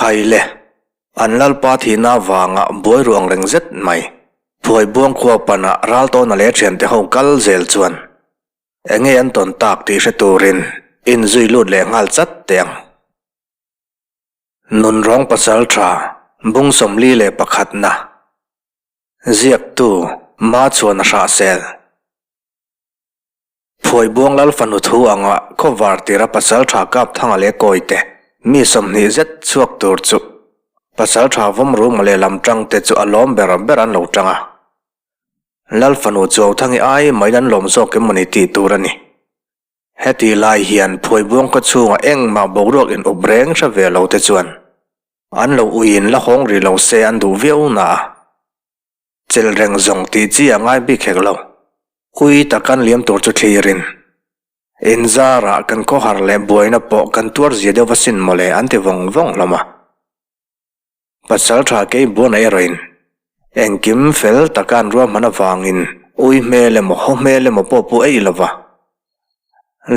Khai le, an Lalpa thihna avanga buai ruang reng zet mai, Phuaibuang khua pana Raltawna leh thiante ho kal zel chuan enge an tawn tak tih hre turin inzui lut leh nghal chat teh ang. Nunrawng pasal tha bung 41 na ziaktu Machuan a hrahsel. Phuaibuang Lal fanu thu anga khawvar tira pasaltha Kapthanga leh Kawite mi 20 zet chhuak tur chu pasaltha Vawmruma leh Lamtangte chu a lawm ber ber an lo tang a. Lal fanu Chuauthangi ai maiin an lawm zawk em mawni tih tur a ni. Heti lai hian Phuaibuang khaw chhunga engmah boruak in up reng hre ve lo te chuan an lo uiin la hawng rih lo se an duh viau na a. Chelh reng zawng tih chi a ngai bik hek lo. Ui tak an liam tur chu thlirin. Inzarah kan khawhar leh buaina pawh kan tuar zia deuh va sin mawle an ti vawng vawng hlawm a. Pasal tha kei buan a erawhin engkim fel taka an ruahman avangin ui hmel emaw haw hmel emaw pawh pu eih lova.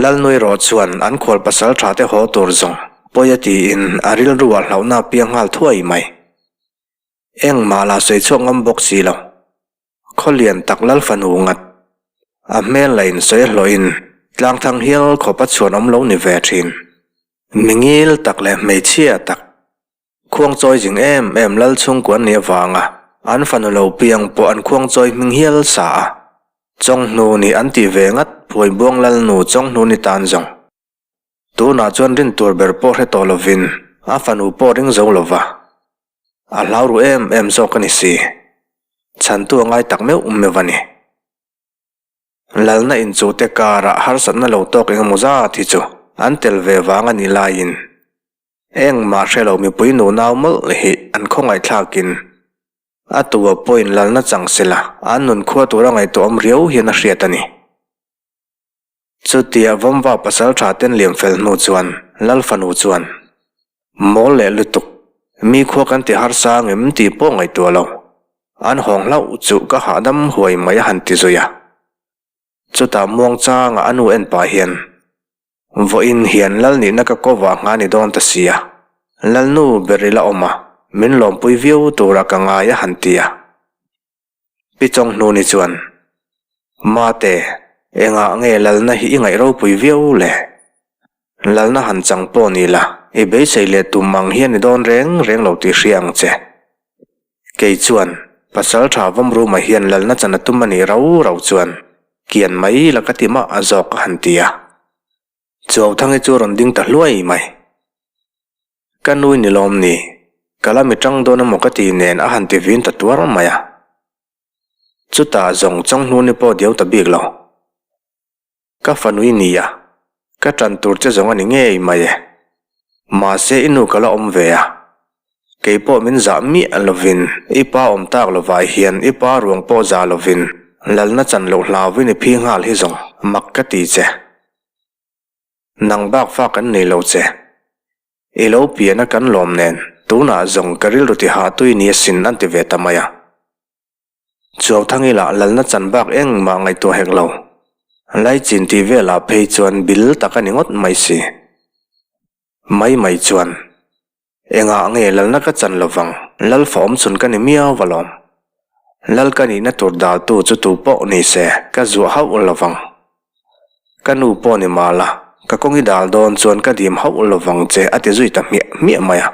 Lalnui rawh chuan an khual pasal tha te haw tur zawng pawi a tiin a rilru ah hlauhna a piang nghal thuai mai. Engmah lah sawi chhuak ngam bawk si lo. Khaw lian tak lal fanu ngat. A hmel la insawi hlawhin tlangthang hial khawp a chhuan awm lo ni ve thin. Mingil tak leh hmeichhia tak. Khuangchawi zing em em lal chhungkua an nih avanga an fanu lo piang pawh an khuangchawi hming hial sa a. Chawnghnu nih an tih ve ngat Phuaibuang Lalnu Chawnghnu ni tan zawng. Tunah chuan rin tur ber pawh hre tawh lovin a fanu pawh ring zo lova. A hlau ru em em zawk a ni si. Chhantu a ngai tak meuh meuh a ni. Lalna inchuhte karah harsatna lo tawk eng emaw zat hi chu an tel ve vang a nih laiin engmah hre lo mipui nunau mawlh hi an khawngaihthlakin a tua pawhin lalna chang sela an nun khua tura ngaihtuah awm riau hian a hriat a ni. Chutia Vawmva pasal tha ten liam fel hnu chuan Lal fanu chuan, Mawl leh lutuk, mi khua kan ti harsa ngem tih pawh ngaihtuah lo. An hawng hlauh chu ka hahdam huai mai a han ti zui a. Chutah muangchanga a nu en pah hian, Vawiin hian Lal nihna ka kovah ngha ni dawn ta sia, Lalnu ber ila awm a, min lawmpui viau tura ka ngai a han ti a. Pi Chawnghnuni chuan, Mate, engah nge lalna hi i ngaih ropui viau le? Lalna han chang pawh ni la, i beisei leh tum ang hian i dawn reng reng lo tih hria ang che. Kei chuan, pasal tha Vawmruma hian lalna chan a tum a nih rau rau chuan, kian mai la ka ti mah a zawk a han ti a. Chuauthangi chu a rawn ding ta hluai mai. Ka nui ni lawm ni, ka la mi tang dawn emaw ka ti nen a han ti vin ta tuar mai a. Chutah zawng Chawnghnuni ni pawh diau ta bik lo. Ka fanui ni a, ka tan tur che zawng a ni ngei mai e. Mahse i nu ka la awm ve a, kei pawh min zah miah lovin i pa awm tak lovah hian i pa ruang pawh zah lovin lalna chan loh hlauvin i phi nghal hi zawng mak ka ti che. Nang bak fa kan nei lo che. I lo pian a kan lawm nen, tunah zawng ka rilru ti hah tui ni asin an ti ve ta mai a. Chuauthangi lah lalna chan bak engmah ngaihtuah hek lo. Laichin tih velah phei chuan bil tak a ni ngawt mai si. Mai mai chuan. Engah nge lalna ka chan lovang, lal fa awm chhun ka ni miau alawm. Lal ka nihna tur daltu chu tu pawh ni se ka zuah hauh lovang. Ka nu pawh ni mah la, ka kawng i dal dawn chuan ka dim hauh lovang che a ti zui ta hmiah hmiah mai a.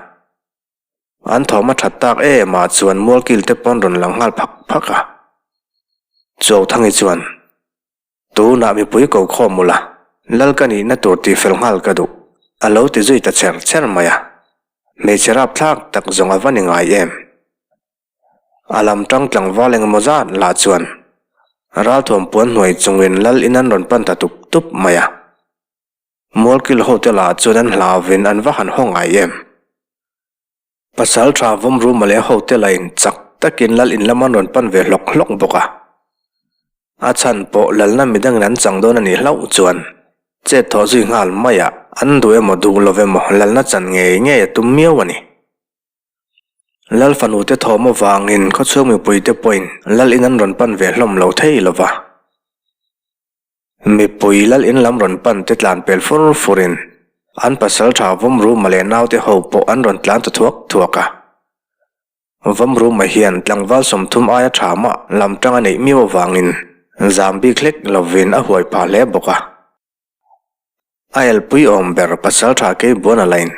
An thawm a that tak em ah chuan mualkil te pawn rawn lang nghal phak phak a. Chuauthangi chuan. Tunah mipui ko khawm ula, lal ka nihna tur tih fel nghal ka duh, a lo ti zui ta cher cher mai a. Hmeichhe rapthlak tak zawng a va ni ngai em? A lam tang tlangval engemaw zat lah chuan ralthuam puan hnuai chungin lal in an rawn pan ta tup tup mai a. Mualkil hote lah chuan an hlauvin an va han haw ngai em? Pasal tha Vawmruma leh hote lain chak takin lal in lam an rawn pan ve hlawk hlawk bawk a. A chhan pawh lalna midangin an chang dawn a nih hlauh chuan chet thawh zui nghal maiah an duh emaw duh lo emaw lalna chan ngei ngei a tum miau a ni. Lal fanute thawm avangin khawchhung mipuite pawhin lal in an rawn pan ve hlawm lo thei lo va. Mipui lal in lam rawn pan te tlan pel fur furin. An pasalṭha Vawmruma leh naute ho pawh an rawn tlan ta thuak thuak a. Vawmruma hian tlangval 30 aia ṭha mah lam ṭang a neih miau avangin zam bik hlek lovin a huai phah hle bawk a. A elpui awm ber pasalṭha Keibuana lain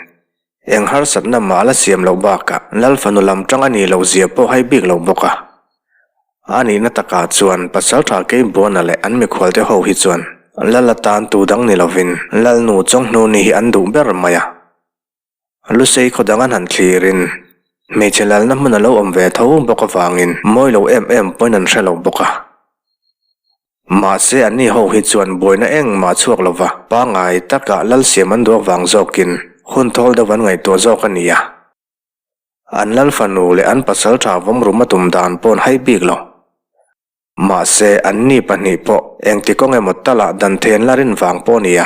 eng harsatna mah a la siam loh bakah Lal fanu lam ṭang a nih loh zia pawh hai bik lo bawk a. A nihna takah chuan pasalṭha Keibuana leh an mikhualte ho hi chuan Lal atan tu dang ni lovin Lalnu Chawnghnuni hi an duh ber mai a. Lusei khaw dang an han thlirin hmeichhe lalna hmun a lo awm ve tho bawk avangin mawi lo em em pawhin an hre lo bawk a. Mahse anni ho hi chuan buaina engmah chhuak lova pangngai taka lal siam an duak vang zawkin hun thawl deuh an ngaihtuah zawk a ni a. An lal fanu leh an pasal tha vawmrum a tum dan paw'n hai bik lo. Mahse anni pahnih pawh engti kawng emaw talah dan then la rin vang pawh a ni a.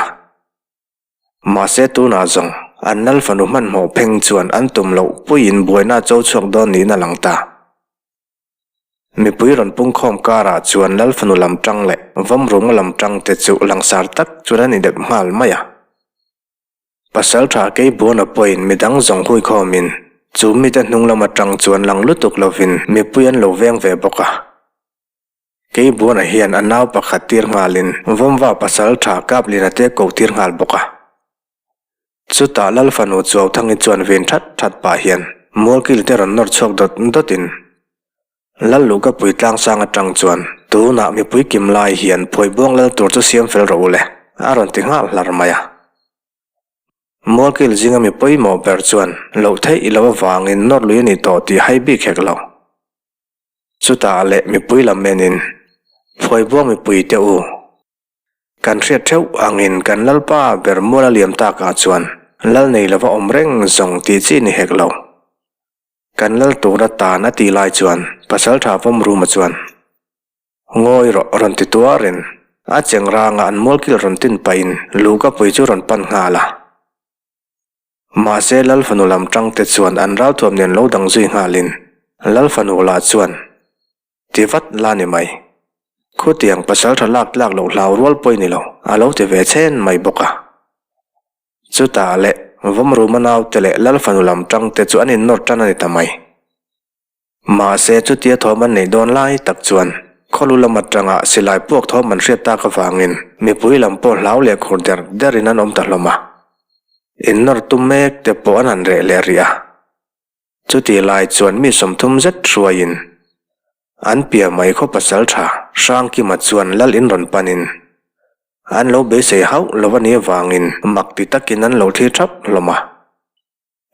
Mahse tunah zawng an lal fanu hmanhmawh pheng chuan an tum loh puiin buaina a cho chhuak dawn niin a lang ta. Mipui rawn pungkhawm karah chuan lal fanu lam tang leh vawmrunga lam tang te chu langsar tak chuan an inep nghal mai a. Pasaltha Keibuana pawhin midang zawng huikhawmin chu mite hnung lam atang chuan lang lutuk lovin mipui an lo veng ve bawk a. Keibuana hian a nau pakhat tir nghalin Vawmva pasal tha Kaplina te ko tir nghal bawk a. Chutah Lal fanu Chuauthangi chuan vin that that pah hian Mualkil te rawn nawr chhuak dawt dawtin Lal Lukapui tlangsang atang chuan tunah mipui kim lai hian Phuaibuang lal tur chu siam fel rawh u le a rawn ti nghal hlar mai a. Mualkil zinga mi pawimawh ber chuan loh theih i lo avangin nawr lui a ni tawh tih hai bik hek lo. Chutah leh mipui lam enin, Phuaibuang mipui te u, kan hriat theuh angin kan Lalpa ber mual a liam takah chuan Lal nei lova awm reng zawng tih chi ni hek lo. Kan Lal tur atan a tih lai chuan Pasaltha Vawmruma chuan, Ngawi rawh rawn ti tuarin a chengranga an mualkil rawn tin pahin Lukapui chu rawn pan nghal a. Mahse Lal fanu lam tangte chuan an ralthuam nen lo dang zui nghalin Lal fanu lah chuan, Ti vat la ni mai. Khutiang pasal tha lak tlak loh hlau rual pawh i ni lo, a lo ti ve chhen mai bawk a. Chutah leh Vawmruma naute leh Lal fanu lam tangte chu an innawr tan a ni ta mai. Mahse chutia thawm an neih dawn lai tak chuan khawlu lam atanga silai puak thawm an hriat tak avangin mipui lam pawh hlau leh khur der derin an awm ta hlawm a. Innawr tum mek te pawh an han reh leh rih a. Chutih lai chuan mi 30 zet hruaiin an piah mai khaw pasal tha Hrangkima chuan lal in rawn panin an lo beisei hauh lo a nih avangin mak ti takin an lo thlir thap hlawm a.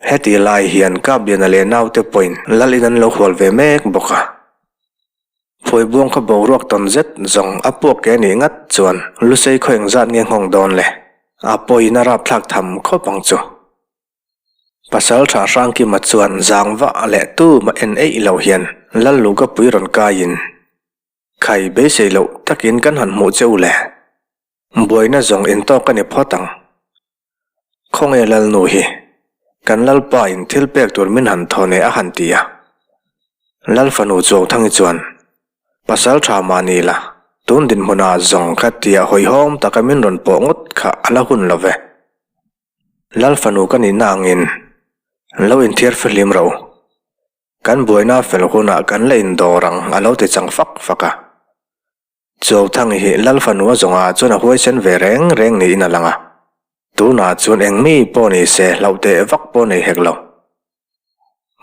Heti lai hian Kapliana leh naute pawhin Lal in an lo hual ve mek bawk a. Phuaibuang khaw boruak tawn zet zawng a puak ke anih ngat chuan Lusei khaw engzat nge nghawng dawn le? A pawhin a rapthlak tham khawp ang chu. Pasal tha Hrangkima chuan zang vah leh tumah en eih lo hian Lal Lukapui rawn kaiin, Khai beisei loh takin kan han hmuh che u le. Buaina zawng intawk a ni phawt ang. Khawnge Lalnu hi? Kan Lalpa in thil pek tur min han thawn e a han ti a. Lal fanu Chuauthangi chuan, Pasal tha mah ni la, tun dinhmunah zawng kha tia hawihhawm taka min rawn pawh ngawt kha a la hun lo ve. Lal fanu ka nihna angin lo inthiar fihlim rawh u. Kan buaina fel hunah kan la indawr ang a lo ti chang fak fak a. Chuauthangi hi Lal fanu a zawngah chuan a huaisen ve reng reng niin a lang a. Tunah chuan eng mi pawh ni se hlauh teh vak pawh nei hek lo.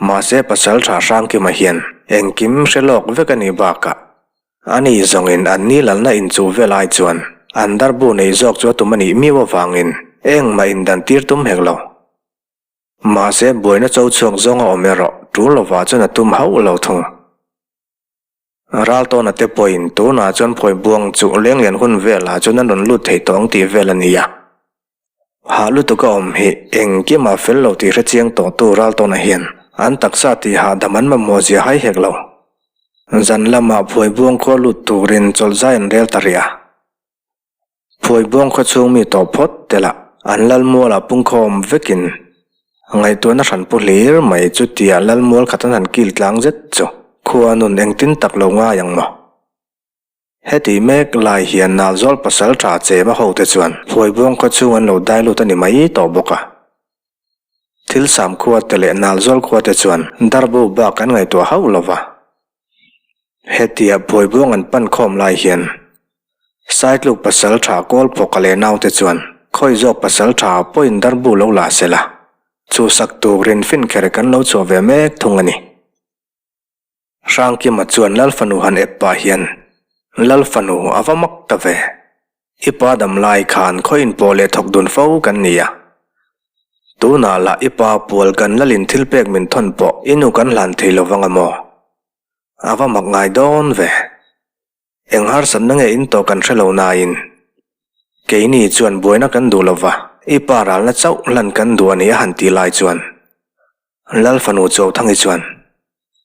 Mahse pasal tha Hrangkima hian engkim hre lawk vek a nih bakah ani zawngin an ni lalna inchuh vel ai chuan an darbu nei zawk chu a tum a nih miau avangin engmah indan tir tum hek lo. Mahse buaina cho chhuak zawng a awm erawh tul lovah chuan a tum hauh lo thung. Raltawna te pawhin tunah chuan Phuaibuang chu lenglian hun velah chuan an rawn lut thei tawh ang tih vel a ni a. Hah lutuk a awm hi engkimah fel lo tih hre chiang tawhtu Raltawna hian an taksa tih hahdam an mamawh zia hai hek lo. Zan lamah Phuaibuang khua lut turin chawlhzai an rel ta rih a. Phuaibuang khaw chhung mi tawh phawt te lah an lalmualah pungkhawm vekin ngaihtuahna hran pu hlir mai chutia lalmual khat an han kil tlang zet chu khua nun engtin tak lo ngai ang maw? Heti mek lai hian Nalzawl pasalṭha chema hote chuan Phuaibuang khaw chhung an lo dai lut a ni mai tawh bawk a. Thil sam khua te leh Nalzawl khua te chuan darbu bak an ngaihtuah hauh lo va. Hetia Phuaibuang an pan khawm lai hian Saitluk pasalṭha Kawlphawka leh naute chuan khawi zawk pasalṭha pawhin darbu lo la se la, chhuhsak turin finkher kan lo chhuah ve mek thung a ni. Hrangkima chuan Lal fanu han ep pah hian, Lal fanu a va mak ta ve. I pa dam lai khan khaw inpawh leh thawk dun fo kan ni a. Tunah lah i pa pual kan lalin thil pek min thawn pawh i nu kan hlan thei lo vang a maw? A va mak ngai dawn ve. Eng harsatna nge in tawh kan hre lo nain keini chuan buaina kan duh lo va, i pa ralna chauh hlan kan duh a ni a han tih lai chuan Lal fanu Chauthangi chuan,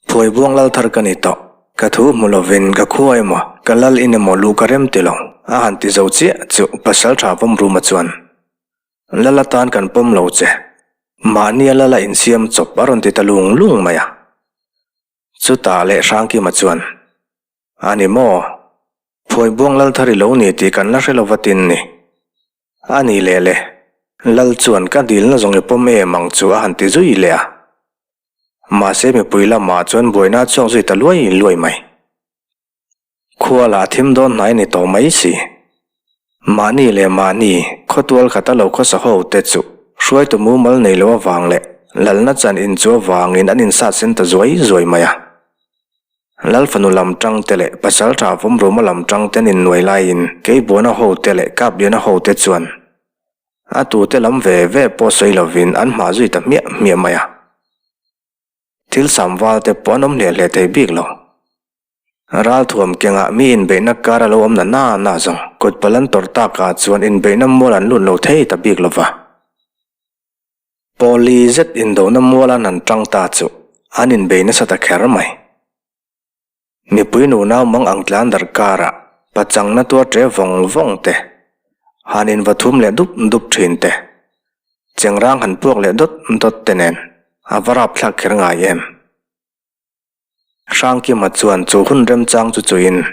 Phuaibuang lal thar ka ni tawh, ka thu hmu lovin ka khua emaw, ka lal in emaw luh ka rem ti lo, a han ti zo chiah chu pasal tha vawm ruma chuan, Lal atan kan pawm lo che, mahnia lal a insiam chawp a rawn ti ta lung lung mai a. Chutah leh Hrangkima chuan, A ni maw? Phuaibuang lal thar i lo ni tih kan la hre lo va tin ni. A ni leh le, Lal chuan ka dilna zawng i pawm em ang chu a han ti zui leh a. Mahse mipui lamah chuan buaina a chhuak zui ta luai luai mai. Khua lah thim dawn hnai ni tawh mai si. Mahni leh mahni khawtual khata lo khawsa ho te chu hruaitu mumal nei lo avang leh lalna chan inchu avangin an insat sen ta zuai zuai mai a. Lal fanu lam tang te leh pasal tha vawmruma lam tang te an innuai laiin Keibuana ho te leh Kapliana ho te chuan a tute lam ve ve pawh sawi lovin an hmah zui ta hmiah hmiah mai a. Thil sam val te pawh an awm hle hle thei bik lo. Ralthuam kengah mi inbeihna kar a lo awm na na na zawng kut pal an tawrh takah chuan inbeihna mual an lut lo thei ta bik lo va. Pawli zet indohna mual an han tang ta chu an inbei nasa ta kher mai. Mipui nunau mang ang tlan dar karah pachangna tuar ṭe vawng vawng te, han inva thum leh dup dup ṭhin te, chengrang han puak leh dawt dawt te nen a va rapthlak kher ngai em. Hrangkima chuan chu hun remchang chu chuin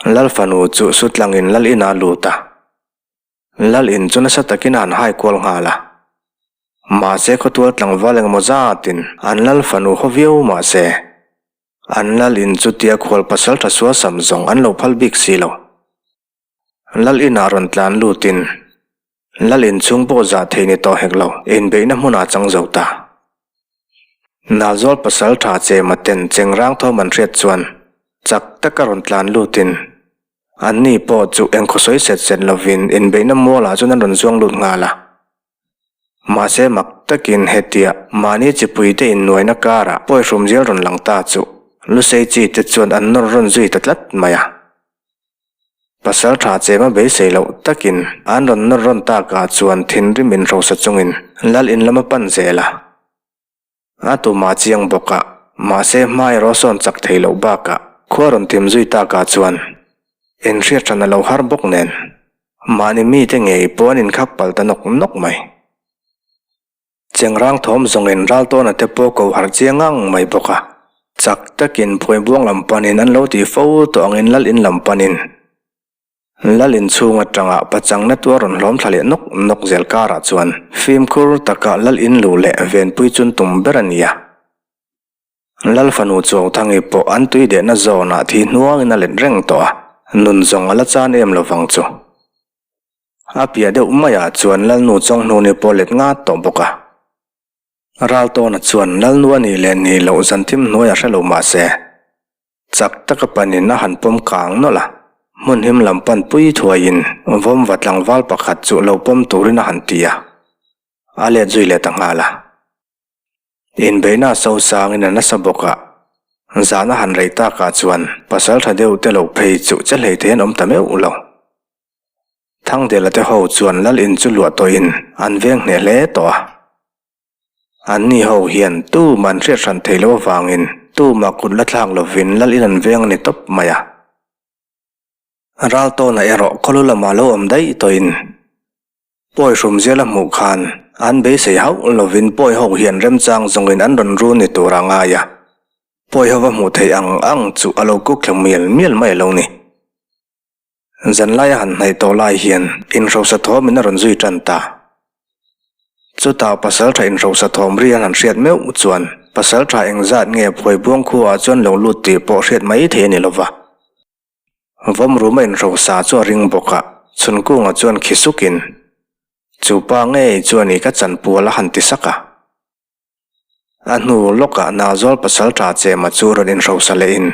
Lal fanu chu sutlangin Lal inah a lut a. Lal in chu nasa takin a han hai kual nghal a. Mahse khawtual tlangval engemaw zatin an lal fanu haw viau mahse, an lal in chu tia khual pasal tha sual sam zawng an lo phal bik si lo. Lal inah rawn tlan lutin lal in chhung pawh zah thei ni tawh hek lo inbeihna hmunah chang zo ta. Nalzawl pasal tha chema ten chengrang thawm an hriat chuan chak taka rawn tlan lutin Anni pawh chu engkhaw sawi set set lovin inbeihna mualah chuan an rawn zuang lut nghal a. Mahse mak takin hetia mahni chipuite innuaina karah pawihrumzial rawn lang ta chu Lusei chi te chuan an nawr rawn zui ta tlat mai a. Pasal tha chema beisei loh takin an rawn nawr rawn takah chuan thinrim inhrosa chungin lal in lam a pan zel a. A tumah chiang bawk a, mahse hma erawh sawn chak thei loh bakah khua rawn tim zui takah chuan inhriat hran a lo har bawk nen mahni mite ngei pawh an inkhak palh ta nawk nawk mai. Chengrang thawm zawngin Raltawna te pawh ko harh chiang ngang mai bawk a, chak takin Phuaibuang lam panin an lo tih fo tawh angin Lal in lam panin Lal inchhung atanga pachangna tuar rawn hlawm thla leh nawk nawk zel karah chuan fimkhur taka Lal in luh leh venpui chun tum ber a ni a. Lal fanu Chuauthangi pawh an tui dehna zawnah thi hnuangin a let reng tawh a, nun zawng a la chan em lovang chu. A piah deuh maiah chuan Lalnu Chawnghnuni pawh let ngat tawh bawk a. Raltawna chuan Lalnu a nih leh nih loh zan thim hnuai a hre lo mahse, Chak taka panin a han pawm kang nawlh a, hmun him lam pan pui thuaiin vawmva tlangval pakhat chu lo pawm turin a han ti a, a let zui leh ta nghal a. Inbeihna a so sangin a nasa bawk a, zan a han rei takah chuan pasal tha deuh te lo phei chu che hlei thei an awm ta meuh lo. Thangdela te ho chuan lal in chu luah tawhin an veng hneh hle tawh a. Anni ho hian tumah an hriat hran thei lo avangin tumah kut la thlak lovin lal in an veng a ni tawp mai a. Raltawna erawh khawlu lamah lo awm daih tawhin pawi hrumzial a hmuh khan an beisei hauh lovin pawi ho hian remchang zawngin an rawn run ni tur a ngai a, pawi ho va hmuh theih ang ang chu a lo kuk thla mial mial mai a lo ni. Zanlai a han hnaih tawh lai hian inhrosa thawm in a rawn zui tan ta. Chutah pasaltha inhrosa thawm ri an han hriat meuh chuan pasaltha engzat nge Phuaibuang khuaah chuan lo lut tih pawh hriat mai thei a ni lova. Vawmruma inhrosa chu a ring bawk a, Chhunkunga chuan khi sukin, Chu pa ngei chuan i ka chanpual a han ti sak a. A hnu lawkah Nazawl pasaltha Chema chu rawn inhrosa lehin,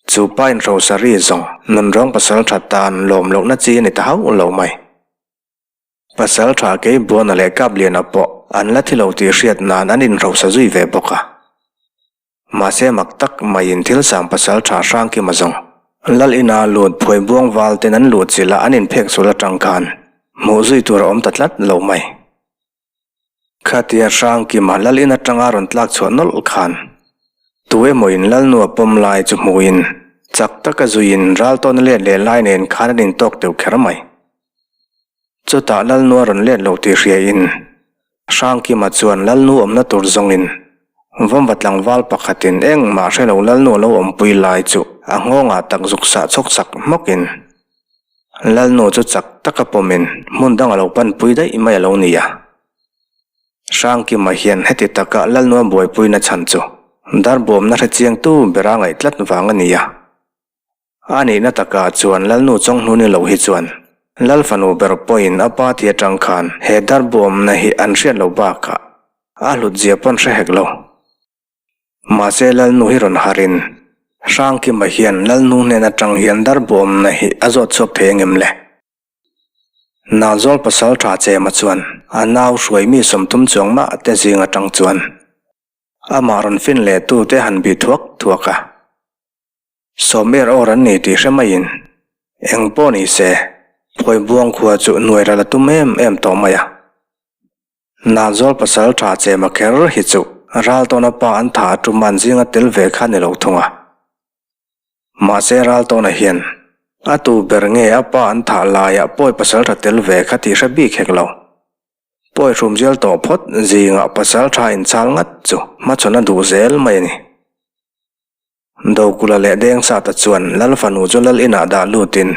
Chu pa inhrosa ri zawng nunrawng pasaltha tan lawm lohna chi a ni ta hauh lo mai. Pasaltha Keibuana leh Kapliana pawh an la thi lo tih hriat nan an inhrosa zui ve bawk a. Mahse mak tak maiin thil sang pasal tha Hrangkima zawng Lal ina lut phuai buang val ten an luh chilh a an inphek sul atang khan hmuh zui tur a awm ta tlat lo mai. Khatia Hrangkima Lal in atanga rawn tlak chhuah nawlh khan tu emawin Lalnu a pawm lai chu hmuhin chak taka zuiin ral tawna let leh lai nen khan an intawk teuh kher mai. Chutah Lalnu a rawn let lo tih hriain Hrangkima chuan Lalnu awmna tur zawngin Vawmva tlangval pakhatin engmah hre lo Lalnu a lo awmpui lai chu a nghawngah tak zuk sah chhawk chak hmawkin Lalnu chu chak taka pawmin hmun dang a lo panpui daih mai a lo ni a. Hrangkima hian heti taka Lalnu a buaipuina chhan chu darbawmna hrechiangtu bera ngaih tlat vang a ni a. A nihna takah chuan Lalnu Chawnghnuni lo hi chuan Lal fanu ber pawhin a pa ti atang khan he darbuamna hi an hriat loh bakah a hlut zia pawn hre hek lo. Mahse Lalnu hi rawn harin Hrangkima hian Lalnu hnen atang hian darbuamna hi a zawt chhuak thei angem le? Nalzawl pasal tha Chema chuan a nau hruai mi 30 chuang mah te zing atang chuan amah rawn fin leh tute han bih thuak thuak a. Sawmer awr an ni tih hre maiin eng pawh ni se Phawibuang khua chu nuai ral a tum em em tawh mai a. Nalzawl pasal tha chema kher hi chu Raltawna pa an tha a tum an zinga tel ve kha ni lo thung a. Mahse Raltawna hian a tu ber nge a pa an thah laiah pawi pasal tha tel ve kha tih hre bik hek lo. Pawi hrumzial tawh phawt zingah pasal tha inchal ngat chu hmachhawn a duh zel mai a ni. Dokula leh Dengsata chuan Lal fanu chu Lal inah dah lutin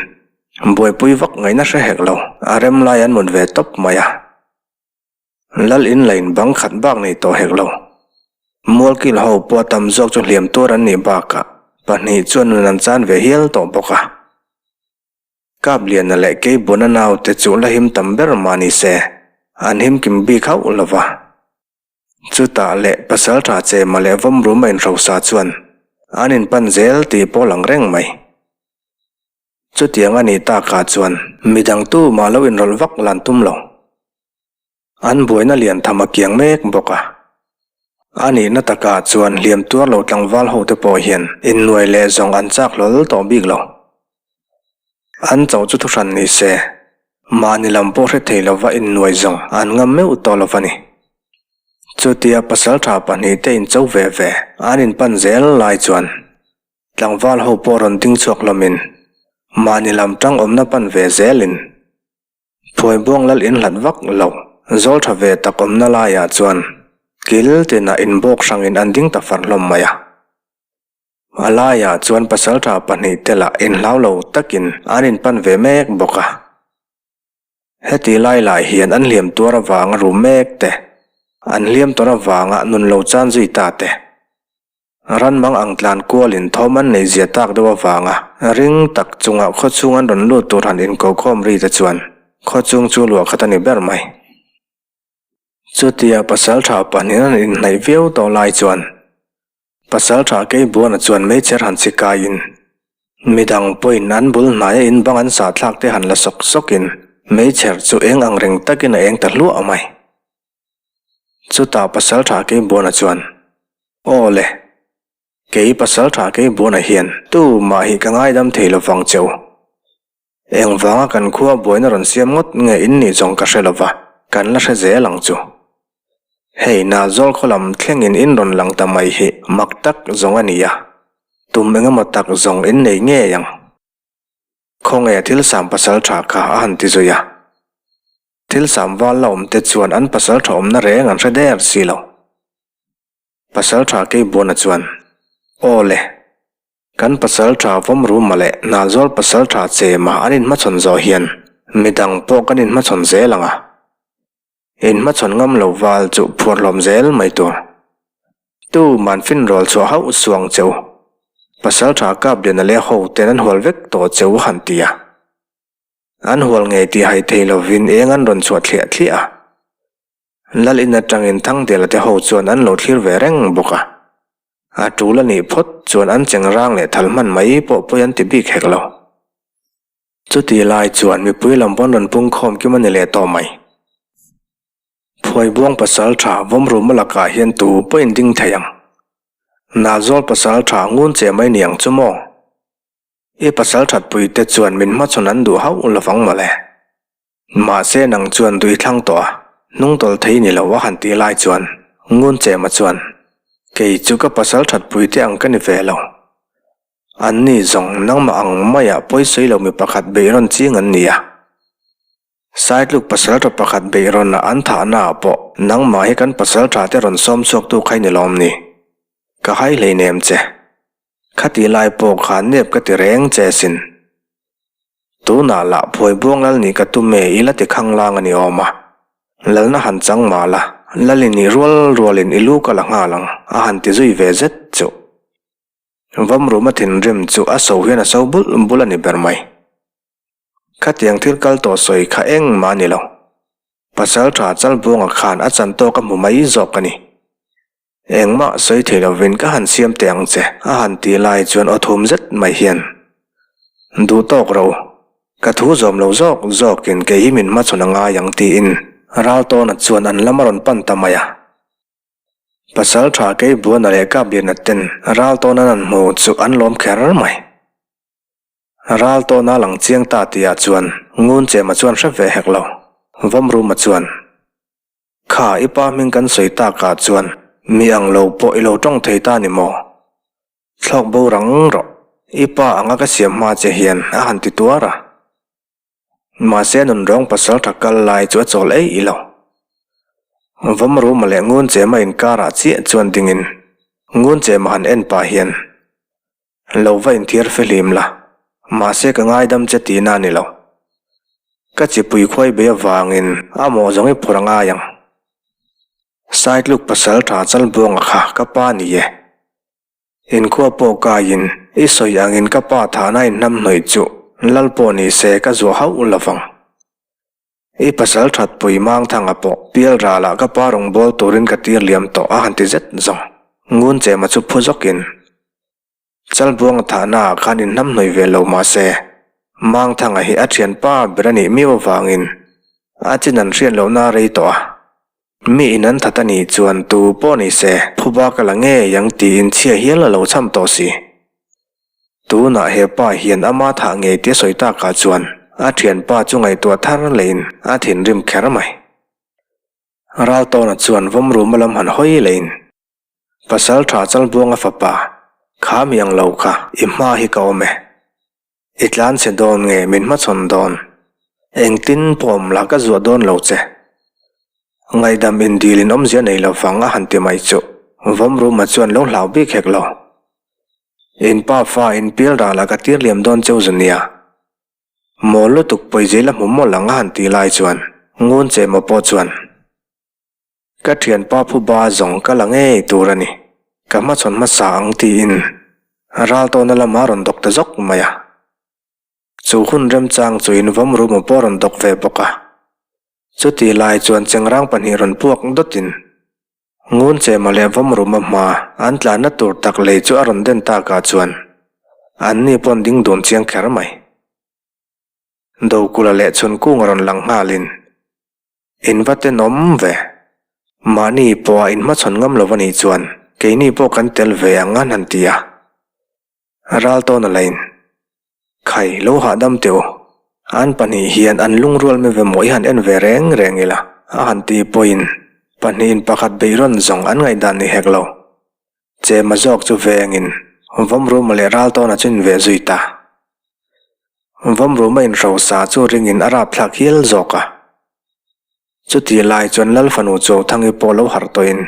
buaipui vak ngaihna hre hek lo, a rem lai an mut ve tawp mai a. Lal in la in bang khat bak nei tawh hek lo. Mualkil ho pawh a tam zawk chu hliam tuar an nih bakah pahnih chuan nun an chan ve hial tawh bawk a. Kapliana leh Keibuna naute chu la him tam ber mah ni se, an him kim bik hauh lo va. Chutah leh pasaltha Chema leh Vawmruma inhrosa chuan an inpan zel tih pawh lang reng mai. Chutiang a nih takah chuan midang tumah lo inrawlh vak lan tum lo. An buaina lian tham a kiang mek bawk a. A nihna takah chuan hliam tuar lo tlangval hote pawh hian innuai leh zawng an chak hlawl tawh bik lo. An chauh chu thuhran ni se, mahni lam pawh hre thei lova innuai zawng an ngam meuh tawh lo va ni. Chutia pasaltha pahnihte incho ve ve an inpan zel lai chuan tlangval ho pawh rawn ding chhuak hlawmin mahni lam tang awmna pan ve zelin Phuaibuang lal inhlat vak lo zawl tha ve tak awmna laiah chuan kil tinah inbawk hrangin an ding ta far hlawm mai a. A laiah chuan pasaltha pahnihte lah inhlau lo takin an inpan ve mek bawk a. Heti lai lai hian an hliam tuar avanga rum mek te, an hliam tawn avanga nun lo chan zui ta te, ranmang ang tlan kualin thawm an neih zia tak deuh avanga ring tak chunga khawchhung an rawn lut tur han inkokhawm ri te chuan khawchhung chu luah khat a ni ber mai. Chutia pasaltha pahnihin an inhnaih viau tawh lai chuan Pasaltha Keibuana chuan meichher han chi kaiin midang pawhin an bul hnaia in bang an sah thlak te han la sawk sawkin meichher chu eng ang reng takin a eng ta hluah mai. Chutah Pasaltha Keibuana chuan, Aw le, kei Pasaltha Keibuana hian tumah hi ka ngaidam thei lovang che u. Engvanga kan khua buaina rawn siam ngawt nge in nih zawng ka hre lova, kan la hre zel ang chu. Hei Nalzawl khaw lam thlengin in rawn lang ta mai hi mak tak zawng a ni a, tum engemaw tak zawng in nei ngei ang. Khawnge thil sam pasal tha kha a han ti zui a. Thil sam val la awm te chuan an pasal tha awmna reng an hre der si lo. Pasal tha Keibuana chuan, Aw le. Kan pasalṭha Vawmruma leh Hnahzawl pasalṭha Chema an inhmachhawn zawh hian midang pawh kan inhmachhawn zel ang a. Inhmachhawn ngam lo val chu phuar hlawm zel mai tur. Tu man finrawl chhuah hauh suang che u. Pasalṭha Kapliana leh ho ten an hual vek tawh che u han ti a. An hual ngei tih hai thei lovin eng an rawn chhuah thliah thliah a. Lal in atangin Thangdela te ho chuan an lo thlir ve reng bawk a. A tul a nih phawt chuan an cheng rang leh thal hman mai pawh pawi an ti bik hek lo. Chuti lai chuan mipui lam pawn rawn pung khawm kim a ni leh tawh mai. Phuaibuang pasal tha Vawmruma lakah hian tu pawhin ding thei ang. Nalzawl pasal tha ngun che mai ni ang chu maw? I pasal thatpui te chuan min hmachhawn an duh hauh lovang mawle. Mahse nang chuan duh i thlang tawh a, hnung tawlh thei ni lo a han tih lai chuan Ngun Chema chuan, Kei chu ka pasal thatpui te ang ka ni ve lo. An ni zawng nangmah ang maiah pawisawi lo mi pakhat beih rawn ching an ni a. Saitluk pasal tha pakhat beih rawn a an thahna ah pawh nangmah hi kan pasal tha te rawn sawm chhuak tu kha i ni lawm ni? Ka hai hleinem che. Khati lai pawh kha nep ka ti reng che sin. Tunah lah phuai buang lal nih ka tum e i la ti khang lang a ni awm a. Lalna han chang mah la, lal i nih rual rualin i lu ka la nghal ang a han ti zui ve zet chuh. Vamruma thinrim chu a so hian a so bulh bulh a ni ber mai. Khatiang thil kal tawh sawi kha engmah a ni lo. Pasal tha Chalbuanga khan a chan tawk a hmu mai zawk a ni. Engmah sawi thei lovin ka han siam teh ang che a han ti lai chuan aw thum zet mai hian, Duh tawk ro, ka thu zawm lo zawk zawkin kei hi min hmachhawn a ngai ang tiin Raltawna chuan an lam a rawn pan ta mai a. Pasal tha Keibuana leh Kapliana ten Raltawna an hmu chu an lawm kher mai. Raltawna lang chiang ta tihah chuan Ngun Chema chuan hre ve hek lo, Vawmruma chuan, Kha i pa hming kan sawi takah chuan mi ang lo pawh i lo tawng thei ta ni maw? Thlawk bo rang rawh, i pa anga ka siam hma che hian a han ti tuar a. Mahse nunrawng pasal tha kal lai chu a chawl ei i lo. Vawmruma leh Ngunchema inkarah chiah chuan dingin Ngunchema han en pah hian Lo va inthiar fihlim la, mahse ka ngaidam che tihna a ni lo. Ka chipui khuai bei avangin a mawh zawng i phur a ngai ang. Saitluk pasal tha Chalbuanga kha ka pa ni e. Inkhua pawh kaiin i sawi angin ka pa thahna inhnamhnawih chu lal pawh ni se ka zuah hauh lo vang. I pasal thatpui Mangthanga pawh pial ralah ka pa rawngbâwl turin ka tir liam tawh a han ti zet zawng. Ngun Chema chu phu zawkin Chalbuanga thahnaah khan inhnamhnawih ve lo mah se, Mangthanga hi a thianpa ber a nih miau avangin a chin an hriat lohna a rei tawh a. Mi in an that a nih chuan tu pawh ni se phuba ka la ngei ang tiin chhia hial a lo cham tawh si. Tunah he pa hian ama thah ngei tia sawi takah chuan a thianpa chu ngaihtuah thar lehin a thinrim kher mai. Raltawna chuan Vawmruma lam han hawi lehin. Pasal tha Chalbuanga fapa, kha mi ang lo kha i hma hi ka awm e. I tlan chhe dawn nge min hmachhawn dawn? Engtin pawh awm la ka zuah dawn lo che. Ngaihdam indil in awmzia nei lo vang a han ti mai chu Vawmruma chuan lo hlau bik hek lo. In pa fa in pial ral ah ka tir liam dawn cheu zu nia. Mawl lutuk pawizei la hmu mawlh ang a han ti lai chuan Ngun Chema pawh chuan. Ka thianpa phuba zawng ka la ngei tur a ni, ka hmachhawn hmasa ang tiin Raltawna lama rawn dawk ta zawk mai a. Chu hun remchang chu in vawm rum pawh rawn dawk ve bawk a. Chuti lai chuan chengrang pahnih rawn puak dawtin Ngun Chema leh vawm ruma hma an tlanna tur tak lei chu a rawn den takah chuan anni pawn ding dun chiang kher mai. Dokula leh Chhunkunga rawn lang nghalin In va tenawm ve. Mahni pawha in hmachhawn ngam lo a nih chuan keini pawh kan tel ve ang an han ti a. Raltawna lain, Khai, lo hahdam teh u. An pahnih hian an lungrual me ve maw i han en ve reng reng ila a han ti pawhin pahnihin pakhat beih rawn zawng an ngaihdan ni hek lo. Chema zawk chu vengin Vawmruma leh Raltawna chu in veh zui ta. Vawmruma inhrosa chu ringin a rapthlak hial zawk a. Chuti lai chuan Lal fanu Chawthangi pawh lo harh tawhin.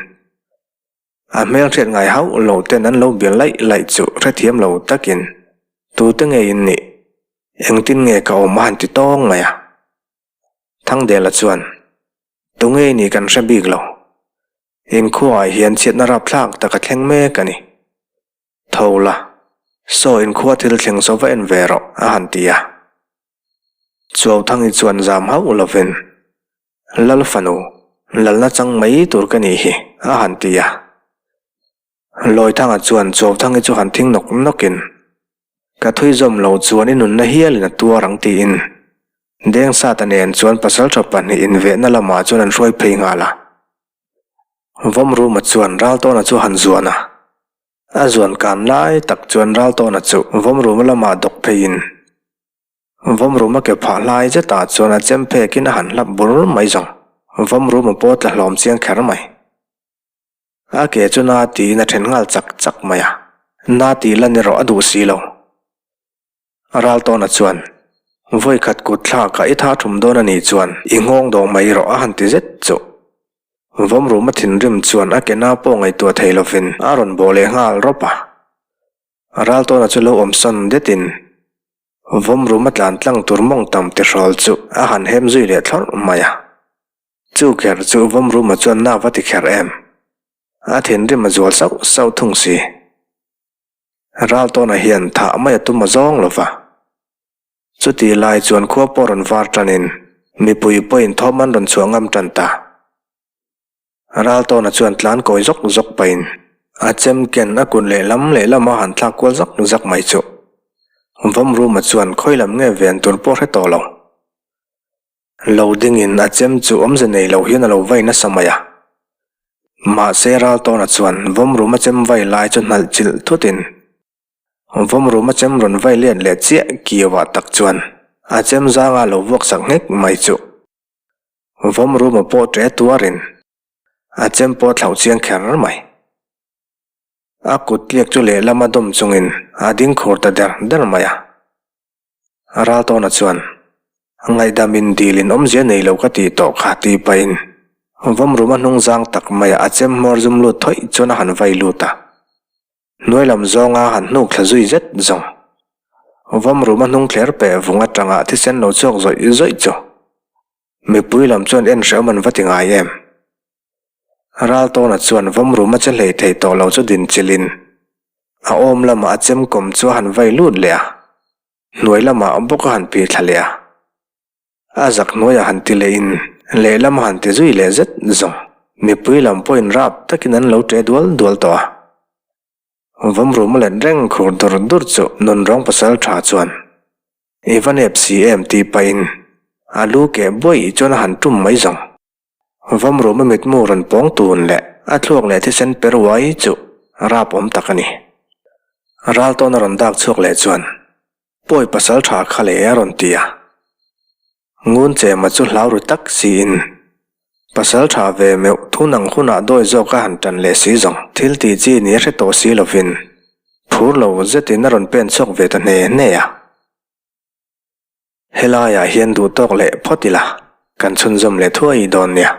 A hmelhriat ngai hauh loh ten an lo bia laih laih chu hrethiam lo takin, Tute nge in nih? Engtin nge ka awm a han ti tawng mai a. Thangdela chuan, Tunge i nih kan hre bik lo. Inkhuaah hian chhiatna rapthlak tak a thleng mek a ni. Tho la, saw inkhua thil thleng saw va en ve rawh, a han ti a. Chuauthangi chuan zam hauh lovin, Lal fanu, lalna chang mai tur ka nih hi, a han ti a. Lawithanga chuan Chuauthangi chu han thing nawk nawkin, Ka thui zawm lo chuan i nunna hialin a tuar ang tiin Dengsata nen chuan pasaltha pahnih invehna lamah chuan an hruai phei nghal a. Vawmruma chuan Raltawna chu han zuan a. A zuan kan lai tak chuan Raltawna chu Vawmruma lamah dawk pheiin Vawmruma ke phah hlai zetah chuan a chem phekin a han hlap bur mai zawng. Vawmruma pawh tla hlawm chiang kher mai. A ke chu na tiin a then nghal chak chak mai a, na tih lan erawh a duh si lo. Raltawna chuan, Vawi khat kut thlakah i tha thum dawn a nih chuan i nghawng dawh mai rawh a han ti zet chu. Vawmruma thinrim chuan a ke na pawh ngaihtuah thei lovin a rawn bawh leh nghal rawp a. Raltawna chu lo awm sawn detin Vawmruma tlan tlang tur mawng tam tihrawl chu a han hem zui leh thlawrh mai a. Chu kher chu Vawmruma chuan na va ti kher em? A thinrim a zual sauh sauh thung si. Raltawna hian thah mai a tum a zawng lo va. Chuti lai chuan khua pawh rawn var tanin mipui pawhin thawm an rawn chhuah ngam tan ta. Raltawna chuan tlan kawi zawk zawk pahin a chem ken a kut lehlam lehlam a han thlak kual zak zak mai chu. Vawmruma chuan khawi lam nge ven tur pawh hre tawh lo. Lo dingin a chem chu awmze nei lo hian a lo vai nasa mai a. Mahse Raltawna chuan Vawmruma chem vai lai chu hnalh chilh thutin Vawmruma chem rawn vai let leh chiah kiauah tak chuan a chem zanga lo vuak sak nghek mai chu Vawmruma pawh ṭe tuarin a chem pawh thlauh chiang kher mai. A kut tliak chu lehlam a dawm chungin a ding khur ta der der mai a. Raltawna chuan, Ngaihdam in dil in awmzia nei lo ka tih tawh kha tih pahin Vawmruma hnung zang tak maiah a chem hmawr zum lut thawih chuan a han vai lut a. Hnuai lam zawnga han hnuk thla zui zet zawng. Vawmruma hnung thler peh vung atanga thisen lo chhuak zawih zawih chu mipui lam chuan en hrehawm an va ti ngai em. Raltawna chuan Vawmruma che hlei thei tawh lo chu din chilhin a awm lamah a chem kawm chu a han vai lut leh a, hnuai lamah bawk a han pi thla leh a. A zak hnuaiah han ti lehin lehlam a han ti zui leh zet zawng. Mipui lam pawhin rap takin an lo ṭe dual dual tawh a. Vawmruma let reng khur dur dur chu nunrawng pasal ṭha chuan I va nep si em tih pahin a lu keh buaih chuan a han ṭum mai zawng. Vawmruma mitmu rawn pawng tun leh a thluak leh thisen per uai chu rap awm tak a ni. Raltawn a rawn dak chhuak leh chuan Pawi pasal tha kha le a rawn ti a. Ngun chema chu hlau ru tak siin pasal tha ve meuh thun ang hunah dawi zawk a han tan leh si zawng thil tih chi ni a hre tawh si lovin phur lo zetin a rawn pen chhuak ve ta hne hne a. Helaiah hian duh tawk leh phawt ila, kan chhunzawm leh thuai dawn nia.